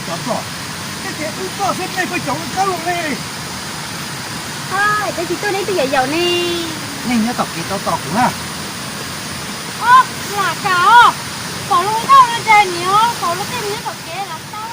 Cov ploj, tej tias wb ploj xwb nej pheej caum wb kab loo li. Tab sis tuaj neb twb yaum yaum ne. Nej nyob tom kev tos tos kuv na. Os, lam kam os. Pom luag nkauj no ntseg niam, pom luag tej nyob tom kev lam tau.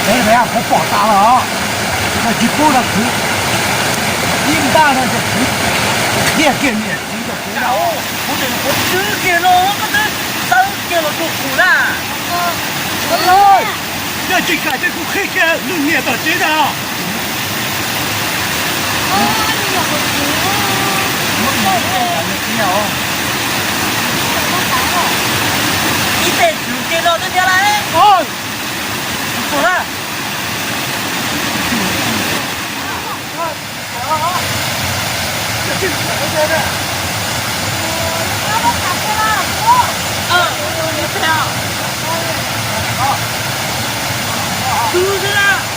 Peb, peb, peb pom tas los, tsis pub rau khwv, ib npaj no ces khwv, qhia kiag niam txiv kom khwv. Kuv tseem qhuav swb kiag no koj twb txawb kiag los rau kuv na. Yog tsis kam ces kuv qhia kiag lwm niam tom tsev ntag. Muab ib teg tas niam txiv os. Los tiag tiag lawm. Ôi, ui, ui, ui. Ơ, ui, ui, ui. Tus xwb na.